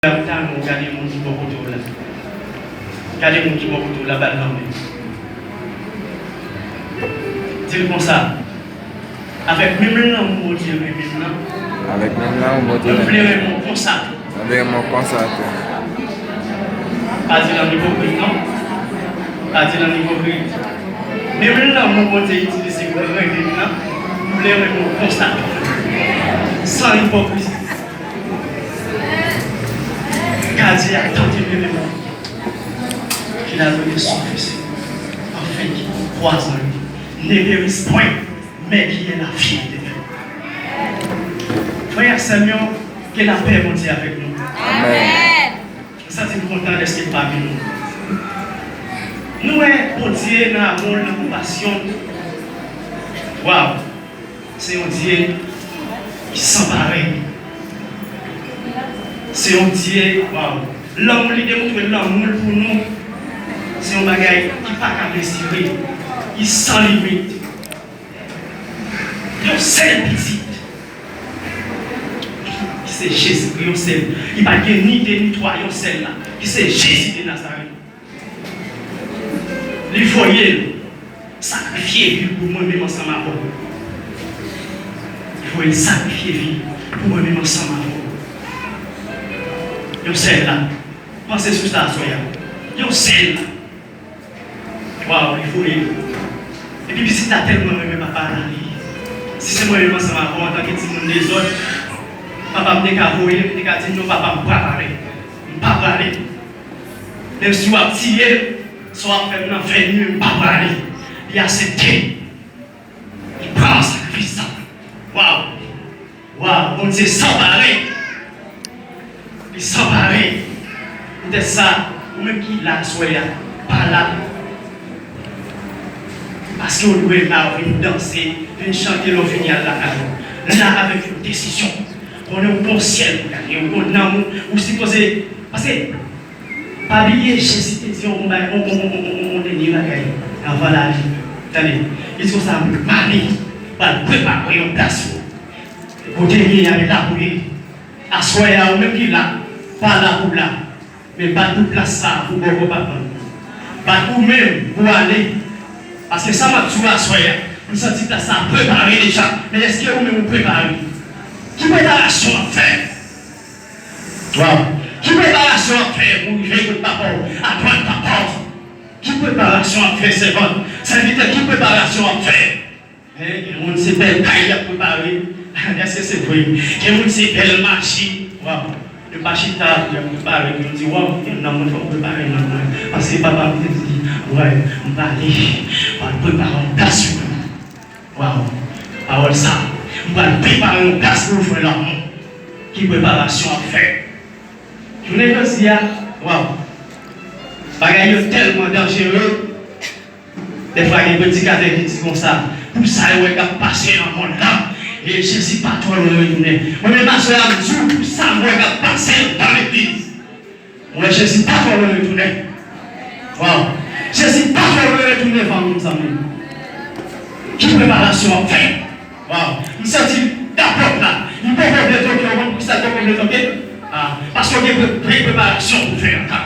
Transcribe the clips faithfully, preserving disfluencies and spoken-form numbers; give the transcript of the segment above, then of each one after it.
Gade moun ki bò kote w la. Gade moun ki bò kote w la, ba l lanmen. Di l konsa, avèk menm lanmou Bondye renmen m nan, Avèk menm lanmou Bondye m vle renmen w konsa tou. M vle renmen w konsa tou. Pa di l an ipokrit non. Pa di l an ipokrit. Menm lanmou Bondye itilize pou l renmen m nan, m vle renmen w konsa tou. San ipokrizi. Car Dieu a tant aimé le monde qu'il a donné son Fils, afin que quiconque croit en lui ne périsse point, mais qu'il ait la vie éternelle. Frè ak sè m yo, ke lapè Bondye avèk nou. Amèn. M santi m kontan dèske m pami nou. Nou wè Bondye nan amou l, nan konpasyon l. Waw! Se yon Dye ki san parèy. Se yon Dye, waw! Lanmou li demontre lanmou l pou nou, se yon bagay ki pa ka mezire, ki san limit. Yon sèl pitit, ki se Jezikri, yon sèl. Li pa t gen ni de ni twa, yon sèl la, ki se Jezi de Nazarèt. Li voye l sakrifye vi l pou mwen menm ansanm avè w. Li voye l sakrifye vi l pou mwen menm ansanm avè w. Yon sèl la. Panse sou sa aswè a. Yon sèl la. Waw, li voye l. Epi pitit la tèlman renmen papa l ale. Si se mwen menm ansanm avè w antanke timoun dezòd, papa m te ka voye m, m te ka di, "Non, papa, m pa prale. M pa prale." Menm si w ap tiye m, sa w ap fè m nan vèni, m pa prale. Li aksepte. Li pran sakrifis sa. Waw! Waw! Bondye san parèy. Li san parèy. Poutèt sa, ou menm ki la aswè a, pa la. Paske w dwe la, w vin danse, vin chante, lè w fini al lakay ou. La avèk yon desizyon. Konnen w gon syèl pou gade, w gon nanm ou, ou sipoze. Paske, pa bliye, Jezi te di yon bagay, yon, yon, yon, yon, yon dènye bagay, anvan l ale. Tande, li di konsa, "M ale, m al prepare yon plas pou ou." Kote l ye a, li la pou li. Aswè a, ou menm ki la, pa la pou w la. Men bat pou plas sa a pou bò kò papa m. Bat ou menm pou w ale. Paske sa m ap di w aswè a, m santi plas sa a prepare deja. Men èske ou menm ou prepare? Ki preparasyon w ap fè? Waw! Ki preparasyon w ap fè pou w rive kot papa w, adwat papa w? Ki preparasyon w ap fè, sèvant? Sèvitè, ki preparasyon w ap fè? Hein, gen moun se bèl kay y ap prepare. Èske se vre? Gen moun se bèl machin. Waw. Yo pa chita, y ap prepare. Yo di, "Waw, gen nanm mwen, fò m prepare nanm mwen." Paske papa m te di, "Wè, m prale, m pral prepare yon plas pou ou." Waw. Pawòl sa, "M pral prepare yon plas pou ou, frè lanmou." Ki preparasyon w ap fè? Jounen jodi a, waw. Bagay yo tèlman danjere. Dèfwa gen predikatè ki di konsa, "Pou sa yo wè k ap pase nan mond lan, e Jezi pa twò lwen retounen." Mwen menm aswè a, m di w, pou sa m wè k ap pase nan legliz, m wè Jezi pa twò lwen retounen. Waw! Jezi pa twò lwen retounen, fanmi m, zanmi m. Ki preparasyon w ap fè? Waw! M santi dapòt la, li poko vle toke w, ou konn poukisa l poko vle toke? Ah, paske w gen pre-, pre-, preparasyon pou fè ankò.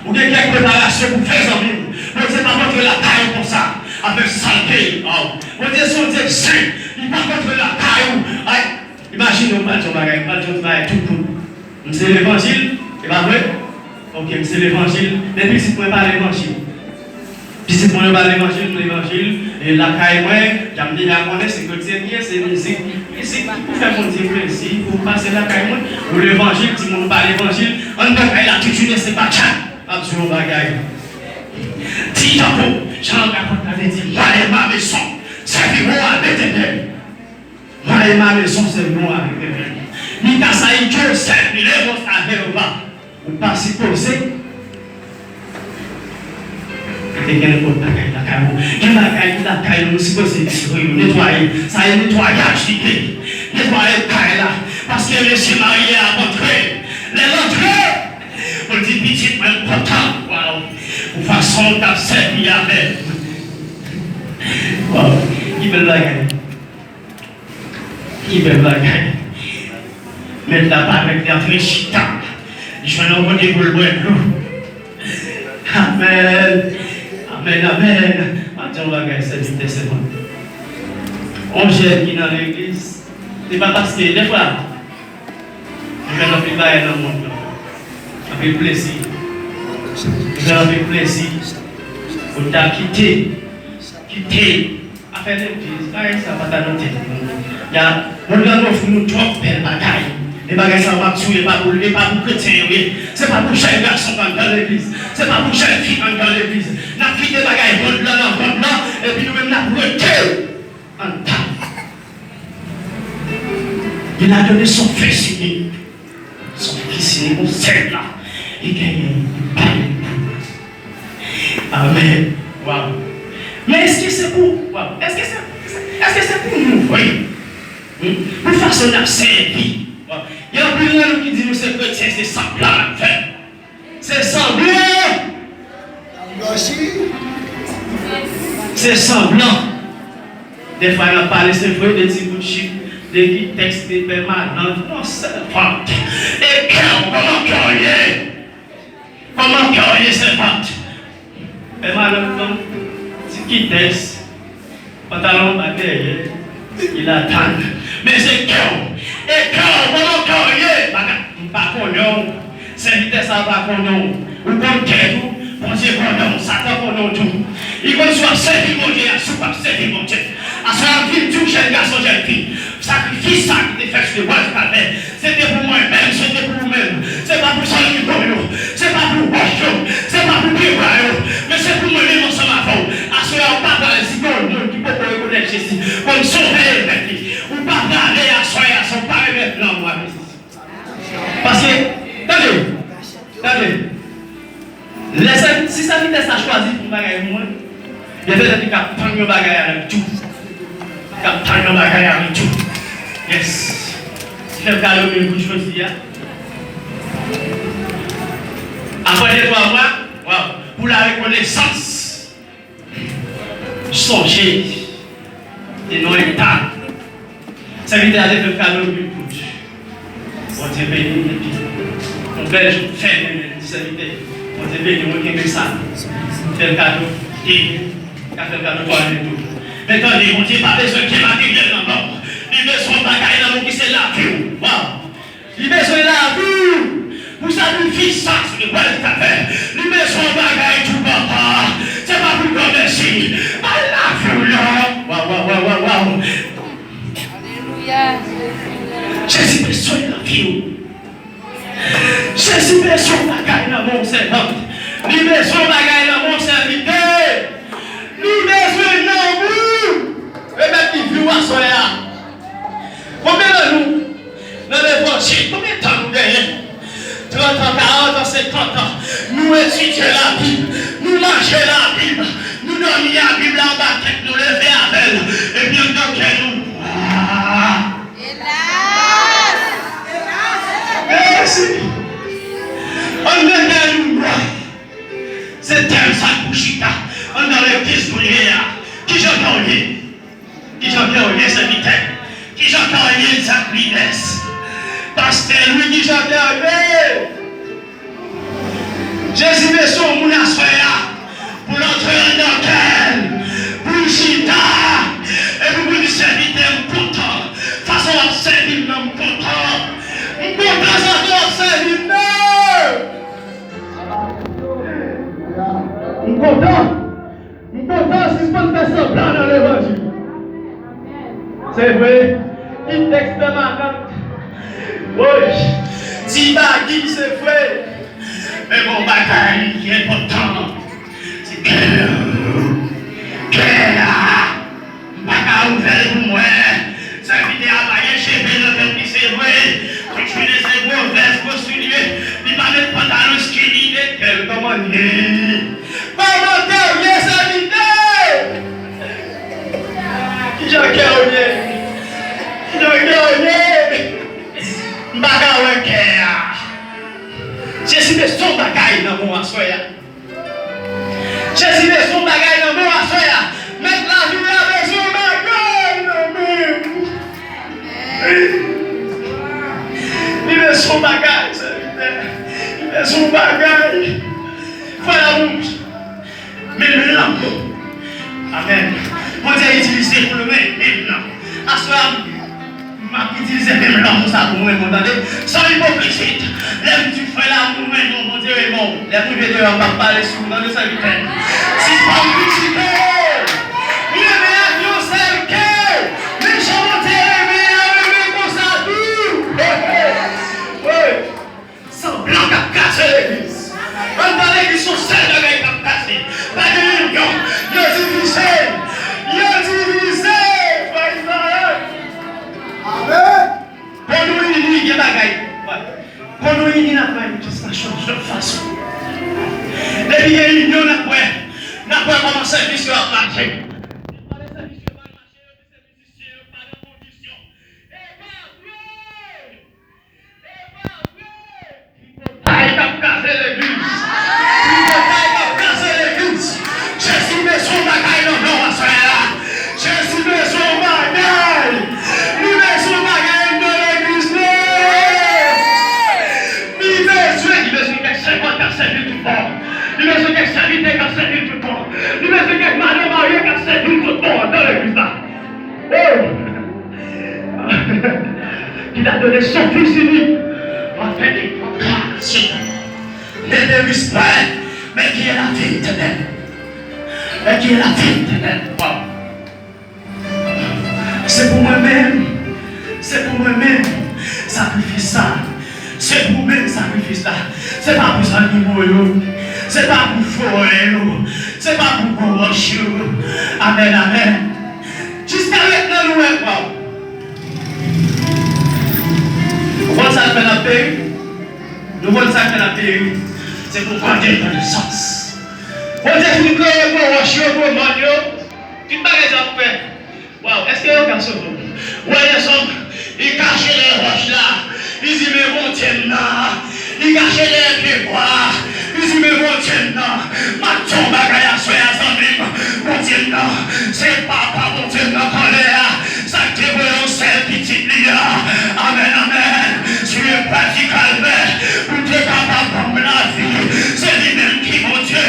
Ou gen kèk preparasyon pou fè, zanmi m. Bondye p ap antre lakay ou konsa, avèk salte. Oh. Bondye se yon Dye ki sen, li p ap antre lakay ou. Ay, imajine w, m pral di yon bagay, m pral di yon ti bagay tout kout. M se levanjil, e pa vre? Oke, m se levanjil, men pitit mwen pa levanjil. Pitit mwen yo pa levanjil, m levanjil, e lakay mwen, jan m deja konnen, se kretyen m ye, se mizik. Mizik ki pou fè Bondye plezi, pou pase lakay mwen. Ou levanjil, timoun ou pa levanjil. Anndan kay la, tout jounen se batjat. M ap di w yon bagay. Di tankou, jan apot la te di, "Moi et ma maison servirons à l'Éternel." Moi et ma maison servirons à l'Éternel. Mi casa y yo serviremos a Jehová. Ou pa sipoze te gen nenpòt bagay lakay ou. Gen bagay ki lakay nou, nou sipoze tire yo, netwaye. Sa e netwayaj li ye. Netwaye kay la. Paske mesye marye a ap antre. Lè l antre, pou l di, "Pitit mwen, m kontan, waw, pou fason w t ap sèvi avè m." Waw, ki bèl bagay. Ki bèl bagay. Mèt la pa mèt li antre chita. Jwenn yon kote pou l bwè dlo. Amèn. Amèn, amèn. M ap di yon bagay, sèvitè, sèvant. Yon jèn ki nan legliz, se pa paske, dèfwa, nou jwenn anpil bagay nan mond lan. Anpil plezi. Nou jwenn anpil plezi. Ou ta kite, kite afè legliz, bagay sa pa ta nan tèt nou. Ya, mond lan ofri nou twòp bèl bagay. Men bagay sa yo p ap sou, e pa pou, e pa pou kretyen yo ye. Se pa pou jèn gason k anndan legliz. Se pa pou jèn fi k anndan legliz. N ap kite bagay mond lan nan mond lan, epi nou menm n ap rete anndan. Il a donné son Fils unique. Son Fils unique, on sèl la. Li genyen, li bay li pou nou. Amèn. Waw. Men èske se pou, waw, èske se, èske se pou nou vre? Hmm? Pou fason n ap sèvi. Waw. Gen anpil nan nou ki di nou se kretyen, se sanblan n ap fè. Se sanblan. Se sanblan. Dèfwa n ap pale, se vre, de ti bout chif, de ki tèks, de pèmanan, non, sèvant. E kè w, kòman kè w ye? Kòman kè w ye, sèvant? Pèmanan, non, ti ki tèks. Pantalon anba dèyè, il attend. Men se kè w. E kè w, kòman kè w ye? Bagay, m pa konnen w. Sèvitè sa a pa konnen w. Ou konn tèt ou, Bondye konnen w. Satan konnen w tou. Li konn si w ap sèvi Bondye a, si w p ap sèvi Bondye. Aswè a, m vin di w, jèn gason, jèn fi, sakrifis sa a ki te fèt sou lebwa di Kalvè, se te pou mwen menm, se te pou ou menm. Se pa pou zanmi mwen yo, se pa pou wòch yo, se pa pou pyebwa yo, men se pou mwen menm ansanm avè w. Aswè a, ou pa prale si gen yon moun ki poko rekonèt Jezi kòm Sovè e Mèt li. Ou pa prale aswè a san w pa remèt nanm ou a Jezi. Paske, tande, tande. Lè sèvi-, si sèvitè sa chwazi pou bagay mwen, gen petèt li ka tann yon bagay avèk tou. Li ka tann yon bagay avèk tou. Yes. Li fè m kado mil goud jodi a. Apre de twa mwa, waw, pou la rekonesans. Sonje, te nan eta. Sèvitè a te fè m kado mil goud. Bondye beni m epi yon bèl jou fèmen men di sèvitè. Bondye beni mwen, kenbe sa. Fè l kado de mil, ka fè l kado twa mil goud. Men tande, Bondye pa bezwen ke materyèl nan men w. Li bezwen yon bagay nan men w ki se lavi w. Waw! Li bezwen lavi w pou sakrifis sa, se li wè li ta fè. Li bezwen yon bagay tou, papa. Se pa pou granmèsi. Bay lavi w non. Waw, waw, waw, waw, waw. Alelouya. Jezi bezwen lavi w. Jezi bezwen yon bagay nan men w, sèvant. Li bezwen yon bagay nan men w, sèvitè. Li bezwen nanm ou. Remèt li vi w aswè a. Konbyen nan nou nan levanjil? Konbyen tan nou genyen? Trant an, karant an, senkant an. Nou etidye Labib, nou manje Labib, nou dòmi a Bib la anba tèt nou, leve avè l, epi anndan kè nou nwa. Elas! Mèsi! Anndan kè nou nwa. Se tèm sa k pou chita anndan legliz nou ye a. Kijan kè w ye? Kijan kè w ye, sèvitè? Kijan kè w ye, Zak Linès? Pastè Lwi, kijan kè w ye? Jezi bezwen yon moun aswè a pou l antre anndan kè l, pou l chita, epi pou l di, sèvitè, m kontan fason w ap sèvi m nan, m kontan. M kontan fason w ap sèvi m nan. M kontan. M kontan, sispann fè sanblan nan levanjil. Se vre, ti tèks nan matant. Woy, ti bagay, se vre. Men gon bagay ki enpòtan, se kè, kè a. M pa ka ouvè l pou mwen. Sèvitè a pa gen cheve nan tèt li, se vre. Tout jounen se gwo vès, gwo soulye. Li pa met pantalon skinny, men kè l kòman l ye? Kòman kè w ye, sèvitè? Kijan kè w ye? Kijan kè w ye? M pa ka wè kè a. Jezi bezwen yon bagay nan mwen aswè a. Jezi bezwen yon bagay nan men w aswè a. Mèt lavi w la bezwen yon bagay nan men w. Li bezwen yon bagay, sèvitè. Li Se yon bagay. Frè Lamour, men lanmou. Amèn. Bondye itilize pou nou, men, men lanmou. Aswè a, m ap itilize menm lanmou sa pou mwen, bon, tande. San ipokrizi. Lè m di frè Lamour, men non, Bondye renmen w. Lè m rive deyò, m p ap pale sou ou, tande, sèvitè. Sispann kritike. Renmen ak yon sèl kè. Men jan Bondye renmen an, renmen konsa tou. Wi. Sanblan k ap kase legliz. Anndan legliz, se yon sèl bagay k ap kase. Pa gen inyon. Yo divize. Yo divize. Frè Izrayèl. Amèn. Pou nou ini, gen bagay. Pou nou ini, n ap wè manifestasyon lòt fason. Depi gen inyon, n ap wè. N ap wè kòman sèvis yo ap mache. Tripotay k ap kraze legliz. Tripotay k ap kraze legliz. Jezi bezwen yon bagay nan men w aswè a. Jezi bezwen yon bagay. Li bezwen yon bagay anndan legliz li. Li bezwen, li bezwen kèk sèvant k ap sèvi l tout bon. Li bezwen kèk sèvitè k ap sèvi l tout bon. Li bezwen kèk madan marye k ap sèvi l tout bon anndan legliz la. Oh! Qu'il a donné son Fils unique, afin qu'il proclame à ceux qui ne périssent point, mais qui aient la vie éternelle. Mais qui aient la vie éternelle. Wow. Se pou mwen menm, se pou mwen menm, sakrifis sa. Se pou mwen sakrifis la. Se pa pou zannimo yo. Se pa pou forè yo. Se pa pou gwo wòch yo. Amèn, amèn. Jiska mentnan nou wè, waw. Ou konn sa k fè n ap peri? Nou konn sa k fè n ap peri? Se pou mande konesans. Bondye fin kreye gwo wòch yo, gwo mòn yo. Tout bagay sa ap fè. Waw, èske yo ka sove w? Wè lèzòm, li kache dèyè wòch la. Li di, "Men Bondye m nan." Li kache dèyè pyebwa. Li di, "Men Bondye m nan." M ap di w yon bagay aswè a, zanmi m. Bondye m nan, se papa Bondye m nan k anlè a. Sa k te voye yon sèl pitit li a. Amèn, amèn. Sou lepwa di Kalvè, pou l te kapab ban m lavi. Se li menm ki Bondye.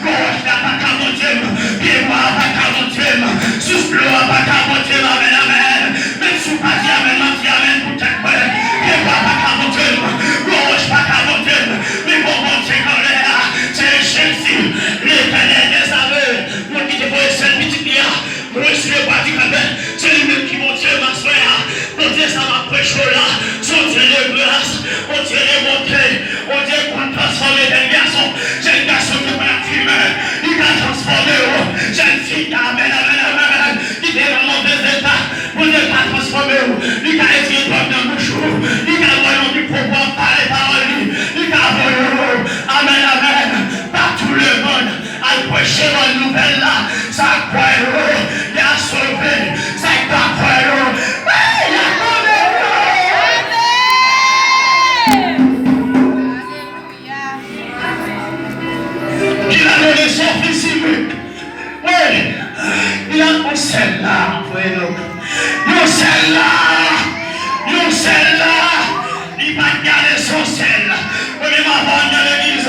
Gwo wòch la pa ka Bondye m. Pyebwa a pa ka Bondye m. Sous dlo a pa ka Bondye m. Amèn, amèn. Menm si w pa di amèn, m ap di amèn pou tèt mwen. Pyebwa pa ka Bondye m. Gwo wòch pa ka Bondye m. Men gwo Bondye k anlè a, se Jezi, Letènèl dèzame. Mwen ki te voye sèl pitit li a. Mwen sou lepwa di Kalvè, se li menm ki Bondye m aswè a. Bondye sa m ap preche w la, se yon Dye de gras, yon Dye de bonte, yon Dye k konn transfòme jèn gason, jèn gason ki pran fimen, li ka transfòme w. Jèn fi, amèn, amèn, amèn, amèn, ki te nan movèz eta, Bondye ka transfòme w, li ka retire dwòg nan bouch ou, li ka voye yon mikwo pou w ap pale pawòl li, li ka voye w. Amèn, amèn. Partout le monde, al preche bòn nouvèl la. Sa k kwè yo, y a sove. Sa k pa kwè yo, ey, y a kondane. Ki la done son fisi mik. Wi, y a yon sèl la, frè Enòk. Yon sèl la, yon sèl la. Li pa t gade son sèl. Premye mwa pa w nan legliz,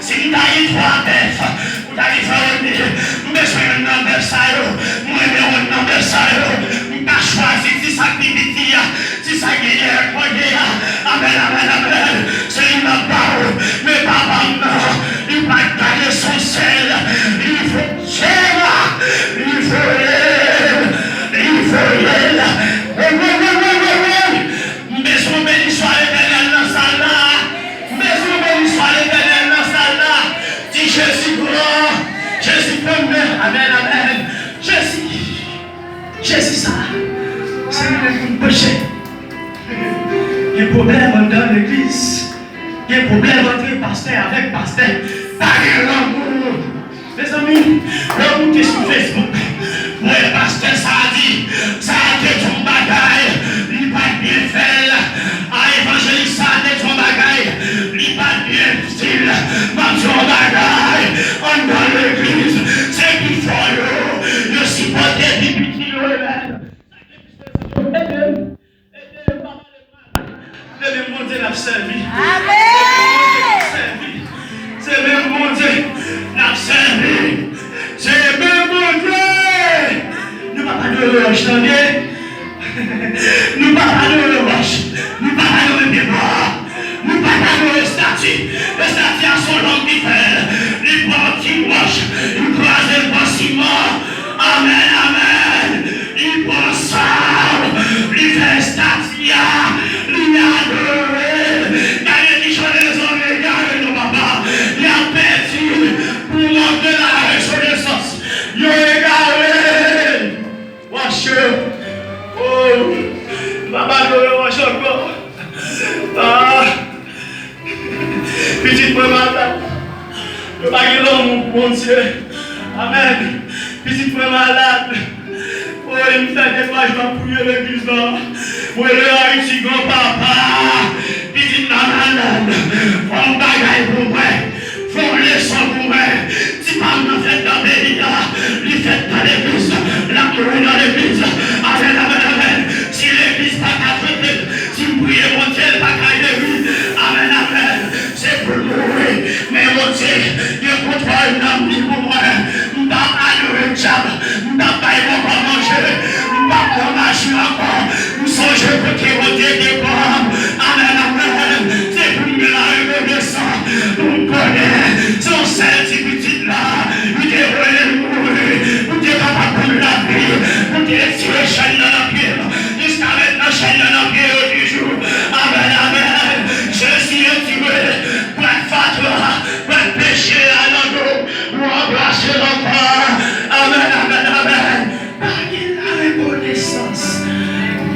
si m ta gen twa bèf, ou ta di, "Frè Rodney, m bezwen youn nan bèf sa yo. M renmen youn nan bèf sa yo." M ka chwazi ti sa k pi piti a, ti sa k gen dèyè kòdye a. Amèn, amèn, amèn. Se li m ap ba w. Men papa m nan, li pa t gade son sèl. Li fo- Chema, li voye l, li voye l. Wi, wi, wi, wi, wi, wi. M bezwen yon beniswa Letènèl nan sal la. M bezwen yon beniswa Letènèl nan sal la. Di Jezi gran, Jezi pran men. Amèn, amèn. Jezi, Jezi sa, se li menm pou n preche. Gen pwoblèm anndan legliz. Gen pwoblèm antre pastè avèk pastè. Pa gen lanmou. Mezanmi, lè w moute sou Facebook, w wè pastè sa a di, sa a te di yon bagay, li pa t byen fè l. A, evanjelis sa a te di yon bagay, li pa t byen di l. M ap di yon bagay, anndan legliz, se pifò yo, yo sipòte pi piti yo, amèn. Ede m. Ede m, papa. Se menm Bondye n ap sèvi. Amèn. Se menm Bondye n ap sèvi. Oh, m p ap adore w ankò. Ah, pitit mwen malad. Yo pa gen lanmou pou Bondye. Amèn. Pitit mwen malad. Woy, m fè de paj m ap priye legliz la. Mwen rele Ayiti, granpapa. Pitit la malad. Fè yon bagay pou mwen. Fè yon leson pou mwen. Ti pa m nan fèt nan peyi a. Li fèt nan legliz. L ap mouri nan legliz. Amèn, amèn, amèn. Si legliz pa ka trete l, si m priye Bondye, l pa ka geri. Amèn, amèn. Se pou l mouri. Men Bondye gen kontwòl nanm li pou mwen. M p ap adore dyab. M p ap bay bòkò manje. M p ap pran maji ankò. M sonje kote Bondye te pran m. Amèn, amèn. Se pou m gen larekonesans. Pou m konnen se yon sèl ti pitit la. Li te voye l mouri. Pou te kapab ban m lavi. Pou te retire chèn nan nan pye m. Jiska mentnan, chèn nan nan pye yo toujou. Amèn, amèn. Jezi retire plak fatra, plak peche a nan do w. Ou ranplase l ankò. Amèn, amèn, amèn. Pa gen larekonesans.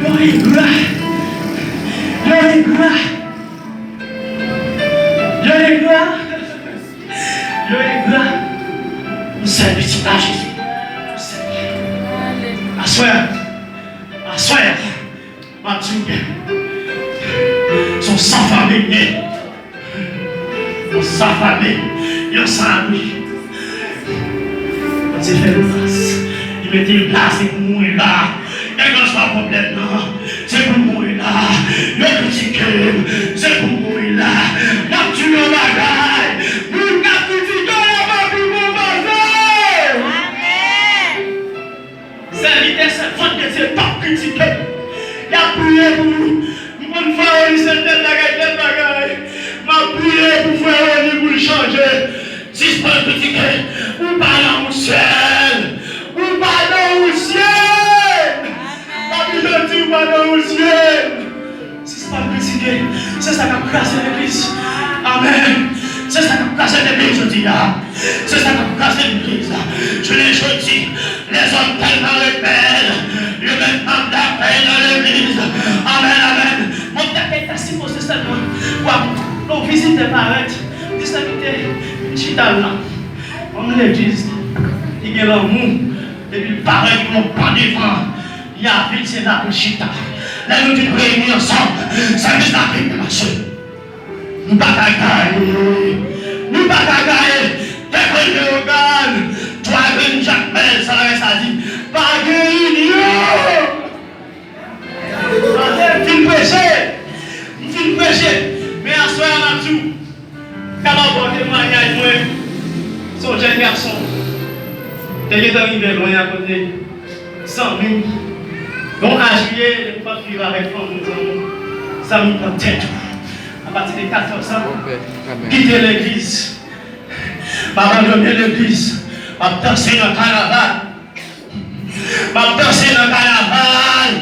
Yo engra. Yo engra. Yo engra. Yo engra. Yon sèl pitit la, Jezi. Aswè a. Aswè a. M ap di w byen. Se yon san fanmi m ye. Yon san fanmi. Yon san ami. Bondye fè nou gras. Li mete l la, se pou mouri la. Kèlkeswa pwoblèm nan, se pou mouri la. Yo kritike m, se pou mouri la. M ap di w yon bagay. Moun k ap kritike w yo pa pi bon pase w. Amèn. Sèvitè, sèvant de Dye p ap kritike. Y ap priye pou ou. M konn fè Rony se tèl bagay, tèl bagay. M ap priye pou frè Rony pou l chanje. Sispann kritike. Ou pa nan yon syèl. Ou pa nan yon syèl. Papi Jodi, ou pa nan yon syèl. Sispann kritike. Se sa k ap kraze legliz. Amèn. Se sa k ap kraze legliz jodi a. Se sa k ap kraze legliz. Jounen jodi, lèzòm tèlman rebèl, yo mèt manda fèy nan legliz. Amèn, amèn. Mwen ta, ta sipoze sèlman wè yon vizitè parèt. Di sèvitè, vin chita la. Yon legliz ki gen lanmou, epi l parèt yon bon devan. Li avil se la pou l chita. Lè nou tout reyini ansanm, sèvis la vin mache. Nou pa ka gaye. Nou pa ka gaye. Kèk leyogàn, twa grenn jakmèl, sa bagay sa di. Pa gen inyon. M fin preche. M fin preche. Men aswè a m ap di w, Kapab ba w temwayaj mwen. Se yon jèn gason. Te gentan rive lwen a kote zanmi m. Bon, a Jiyè, depi w ap viv avèk fanmi w, zanmi w, zanmi w pran tèt ou. Apati de katòz an, kite legliz. M abandone legliz. M ap danse nan kanaval. M ap danse nan kanaval.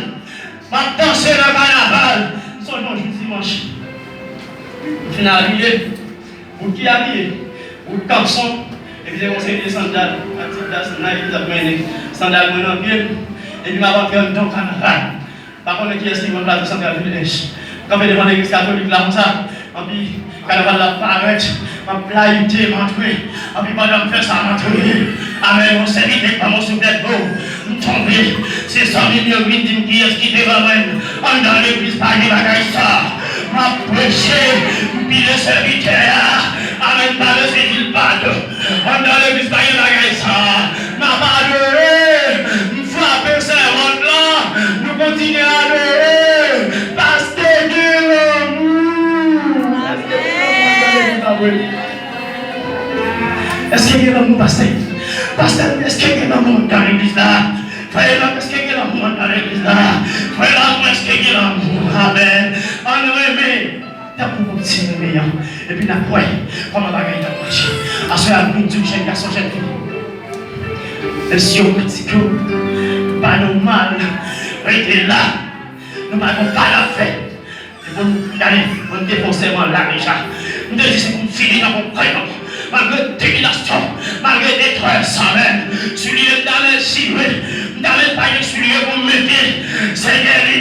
M ap danse nan kanaval. M sonje yon jou dimanch. M fin abiye. Bout ki abiye. Bout kanson. Epi te gen yon seri de sandal. Adidas, Nike, t ap mennen. Sandal mwen nan pye m. Epi m ap antre anndan kanaval. M pa konnen kiyès ki vann Plato Santral Vilej. M kanpe devan legliz katolik la konsa. Anpi kanaval la parèt, m ap layite, m antre. Anpi pandan m fè sa, m antre. Amèn. Yon sèvitè ban m yon souflèt dlo. M tonbe. Se zanmi m yo vin di m kiyès ki devan mwen. Anndan legliz pa gen bagay sa. M ap preche, m pile sèvitè a. Amèn. M pa bezwen di l padon. Anndan legliz pa gen bagay sa. N ap adore. M frape sèvant lan. Nou kontinye adore. Pastè gen lanmou. Èske gen lanmou anndan legliz la vre? Èske gen lanmou, pastè? Pastè, èske gen lanmou anndan legliz la? Frè Elan, èske gen lanmou anndan legliz la? Frè Elan, èske gen lanmou? Amèn. Ann renmen. Tankou Bondye renmen an. Epi n ap wè kòman bagay yo ap mache. Aswè a, m vin di w, jèn gason, jèn fi, menm si yo kritike w, pa nòmal. Rete la. Nou pa gon pa n ap fè. Epi m gade, mwen te fè yon sèman la deja. M te di se pou m fini nan bon kòy mwen. Malgre tribilasyon, malgre detrès, amèn. Soulye m talè chire. M ta met panye souliye pou m mete. Seyè, li.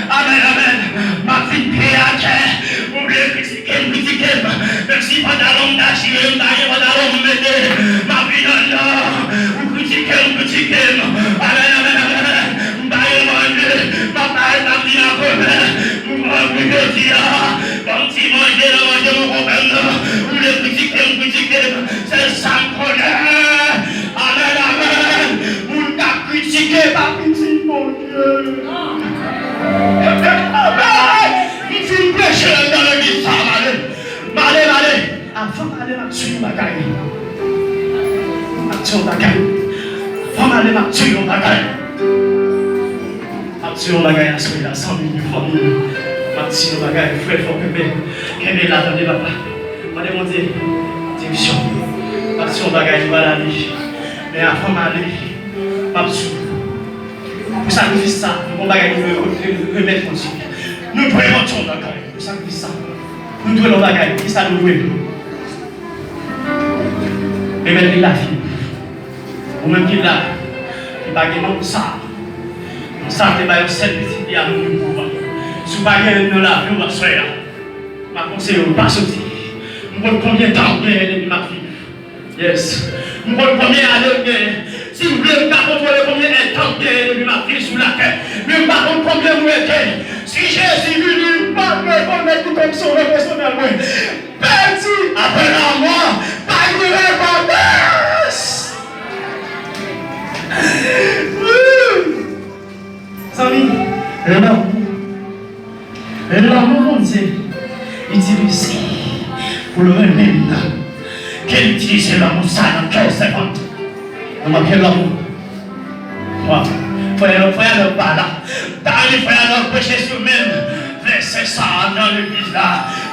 Amèn, amèn. M ap vin pye atè. Ou vle kritike m, kritike m. Menm si pantalon m ta chire, m ta gen pantalon pou m mete. M ap vin anndan. Ou kritike m, kritike m. Amèn, amèn, amèn. M pa gen manje. M ap bay, m ap vin a kòmè. M pran pou jodi a. Ban m ti manje nan manje mon konpè m nan. Ou vle kritike m, kritike m. Se sa m konnen. Amèn, amèn. Moun k ap kritike pa pitit Bondye. Amèn. M fin preche anndan legliz sa, m ale. M ale, m ale. Avan m ale, m ap di yon bagay. M ap di yon bagay. Avan m ale, m ap di yon bagay. M ap di yon bagay aswè a, zanmi m yo, fanmi m yo. M ap di yon bagay, frè, fò w kenbe, kenbe la, tande, papa. Mande Bondye direksyon. M ap di yon bagay, nou pral ale. Men avan m ale, m ap di, pou sakrifis sa, nou gon bagay nou dwe re-, re-, remèt Bondye. Nou dwe Bondye yon bagay, pou sakrifis sa. Nou dwe yon bagay, kisa nou dwe? Remèt li lavi. Ou menm ki la, ki pa gen non, sa. Sa te bay yon sèl pitit li a mouri pou ou. Si w pa gen nan lavi w aswè a, m ap konseye w pa soti. M konn konbyen tan w genyen depi m ap viv. Yes. M konn konbyen ane w genyen. Si m vle, m ka kontwole konbyen èdtan w genyen depi m ap viv sou latè. Men m pa konn konbyen m rete. Si Jezi vini, m pa rekonèt li kòm sovè pèsonèl mwen. Pèdi apre lanmò, pa gen repons. Zanmi, lanmou. Lanmou Bondye itilize pou l renmen m nan. Ke l itilize lanmou sa nan kè sèvant. Nan manke lanmou. Wa. Frè, frè, pa la. Dali frè, preche sou menm vèsè sa a nan legliz la.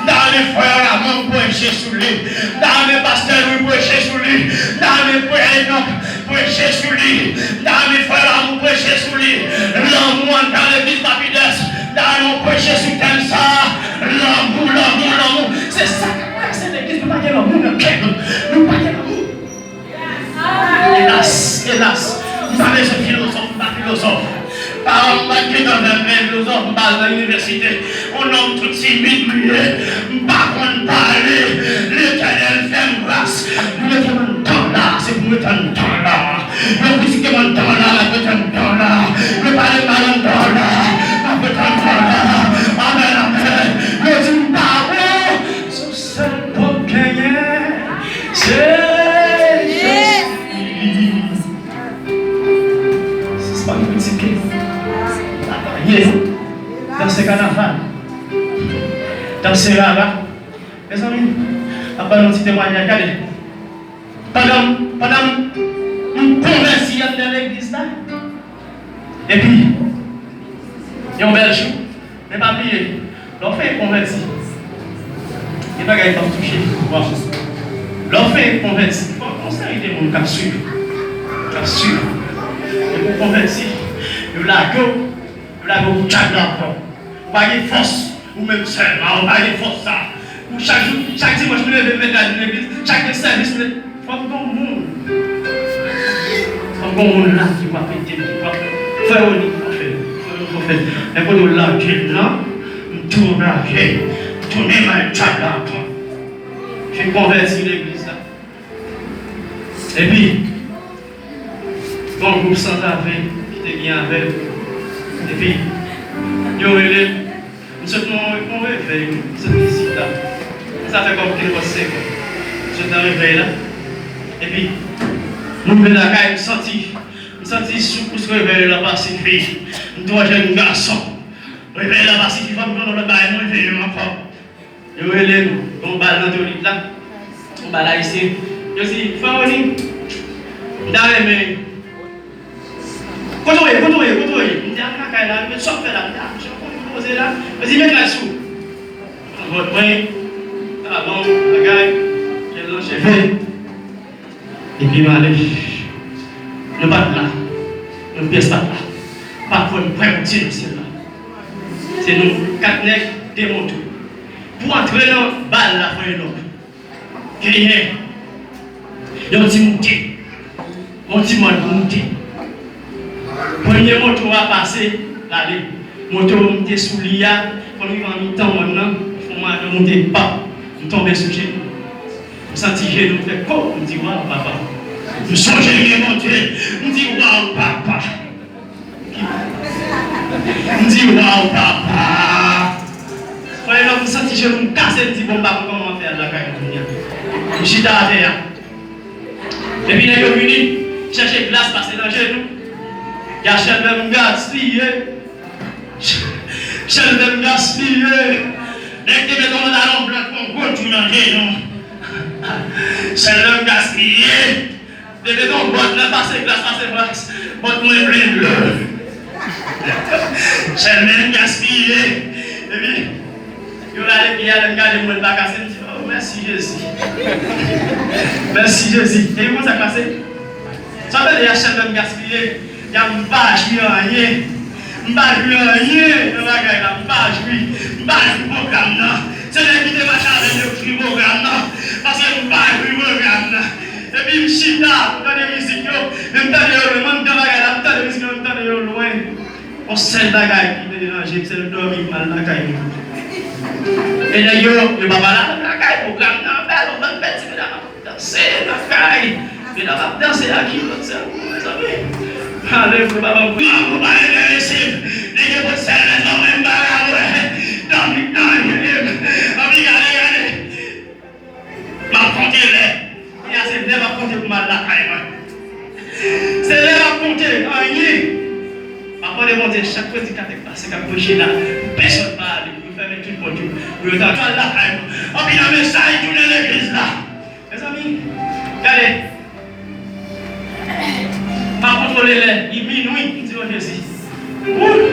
Dali frè, la, mwen preche sou li. Dali pastè, nou preche sou li. Dali frè, non. Preche sou li. Dani frè Lamou preche sou li. Lanmou anndan legliz Papidès. Dani preche sou tèm sa. Lanmou, lanmou, lanmou. Se sa k ap kraze legliz. Nou pa gen lanmou nan kè nou. Nou pa gen lanmou. Elas, elas. M pa bezwen filozòf, m pa filozòf. Paran m pa t gentan fè m vin filozòf, m pa al nan inivèsite. Yon nonm tou timid m ye, m pa konn pale. Letènèl fè m gras. Yo mete m anndan la, se pou m ret anndan la. Yo kritike m anndan la, m ap ret anndan la. Yo pale m mal anndan la, m ap ret anndan la. Amèn, amèn. Yo di m pa bon, se yon sèl bon m genyen, se Jezi. Sispann kritike. Ye. Danse kanaval. Danse rara. Mezanmi, m ap ba nou ti temwayaj, gade. Pandan, pandan m konvèti anndan legliz la, epi, yon bèl jou, men pa bliye, lè w fenk konvèti, gen bagay k ap touche w. Lè w fenk konvèti, fò gon seri de moun k ap swiv, k ap swiv. Epi w konvèti, yo lage w, yo lage w pou tchak la ankò. Ou pa gen fòs, ou menm sèlman, ou pa gen fòs sa. Ou chak jou, chak dimanch, m leve, m met gad legliz, chak gen sèvis, m met Fò m gon moun. Fò m gon moun la ki w ap ede m, ki w ap fè w li, w ap fè l. Fò m fè l. Men kote w lage l lan, m tounen lage, m tounen bay djab la ankò. Fin konvèti legliz la. Epi, gon gwoup sanzave ki te gen avè l. Epi, yo rele m. M sot nan yon revèy, m sot isit la. Sa fè kòm kenn pòs senkè. M sot nan revèy la. Epi, m rive lakay, m santi, m santi soukous revèy la pa sifi. M twò jèn gason. Revèy la pa sifi, fò m jwenn yon lòt bagay, m reveye m ankò. Yo rele m, yon bal nan tolit la. Yon bal ayisyen. Yo di, Frè Rony, m ta renmen Kote w ye? Kote w ye? Kote w ye? M di, a, m lakay la. Yo di, sa w ap fè la? M di, a, monchè, w konn poze la. Yo di, met lach sou ou. Pran vòt mwen, talon, bagay, jèl nan cheve. Epi m ale. Nou pa t la. Nou pyès pa t la. Pa kwè m kwè Bondye nan syèl la. Se nou kat nèg, de moto. Pou antre nan bal la, frè Enòk. Genyen yon ti moute, yon ti mòn pou moute. Premye moto a pase, l ale. Moto m te sou li a, fò n rive an mitan mòn nan, fò m ale monte, pap, m tonbe sou jenou. M santi jenou m fè kòk, m di, "Waw, papa." M sonje m gen Bondye, m di, "Waw, papa." M di, "Waw, papa." Frè, lè m santi jenou m kase, m di, "Bon, m pa konn kòman m ap fè al lakay mwen kounye a." M chita atè a. Epi nèg yo vini, chèche glas pase nan jenou. Gachèl menm gaspiye. Chèlbè m gaspiye. Nèg te met yon pantalon blan, yon gwo twou nan jenou. Chèlbè m gaspiye. Te met yon bòt nan pase glas, pase glas. Bòt mwen plen dlo. Chèlbè m gaspiye. Epi, yo rale pye a, lè m gade mwen, l pa kase, m di, "Oh, mèsi Jezi." Mèsi Jezi. Epi, konn sa k pase? Sa vle di a, chèlbè m gaspiye. Ya m pa jwi anyen. M pa jwi anyen nan bagay la. M pa jwi. M pa jwi pwogram nan. Se nèg ki te mache avè m yo k jwi pwogram nan. Paske m pa jwi pwogram nan. Epi m chita, m tande mizik yo. Men m tande yo lwen. Mwen m nan bagay la, m tande mizik yo, m tande yo lwen. Yon sèl bagay ki te deranje m, se l dòmi m al lakay mwen. E nèg yo, yo pa pale avè m lakay, pwogram nan bèl, yon bann bèl ti medam. Danse lakay. Medam ap danse ak kilòt sèlman, mezanmi. Alelouya, papa m. Mwen pa enterese m. Nèg yo pot sèl mezon, mwen m pa ka wè. Dòmi nan je m. Anpi gade, gade. M ap konte lè. Kounye a se lè m ap konte pou m al lakay mwen. Se lè m ap konte, anyen. M ap mande Bondye chak predikatè k pase, k ap preche la, pèsonn pa ale, pou yo fèmen tout pòt yo, pou yo ta al lakay mwen. Anpi nan mesaj tounen legliz la. Mezanmi, gade. M ap kontwole lè, li minwi, m di, "O Jezi." Wouy!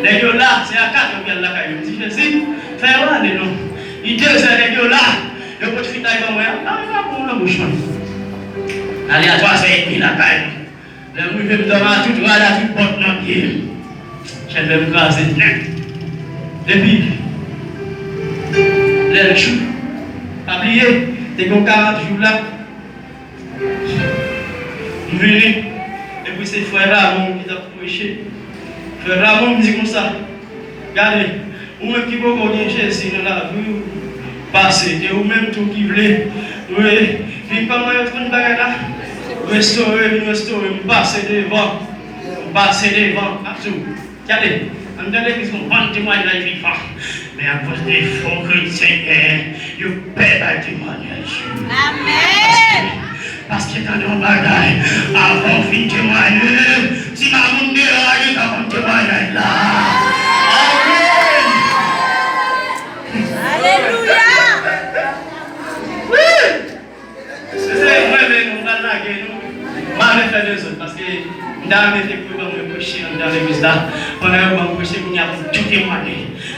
Nèg yo la, se a kat yo pral lakay yo. M di, "Jezi, fè yo ale non." Li dezè, nèg yo la, yo pot fritay ban mwen an. Nan, nan, nan, nan bouch mwen. Ale a twazè edmi lakay mwen. Lè m rive, m dòmi a tout rad, a tout pòt nan pye m. Chèn men m kraze nèt. Epi, lè l jou, pa bliye, te gen yon karant jou la. M vini, epi se frè Ramon ki t ap preche. Frè Ramon, m di konsa, gade, ou menm ki poko gen Jezi nan lavi w, pase. E ou menm tou ki vle, wi, vin kòman yo t konn bagay la, restore, vin restore m, pase devan, m pase devan, ap di w. Gade, anndan legliz gon bann temwayaj vivan. Men akoz defo kretyen genyen, yo pè bay temwayaj yo. Amèn. Paske, paske tande yon bagay, avan w fin temwaye, ti mamoun deyò a gentan konn temwayaj la. Amèn. Alelouya. Wi. Se mwen menm, m pral lage nou. M pa vle fè dezòd, paske m ta renmen te pou yo ban mwen preche anndan legliz la. Pandan yo ban m preche, kounye a pou m tou temwaye.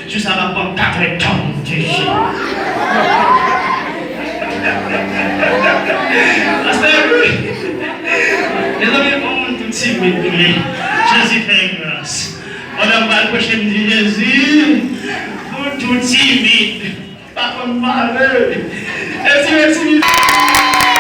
Jou sa m ap ban m katrè tan pou m preche. Pastè, wi. Mezanmi, yon moun tou timid, wi. Jezi fè gras. Pandan m pral preche, m di, "Jezi, moun tou timid." Pa konn pale. E ti, e ti.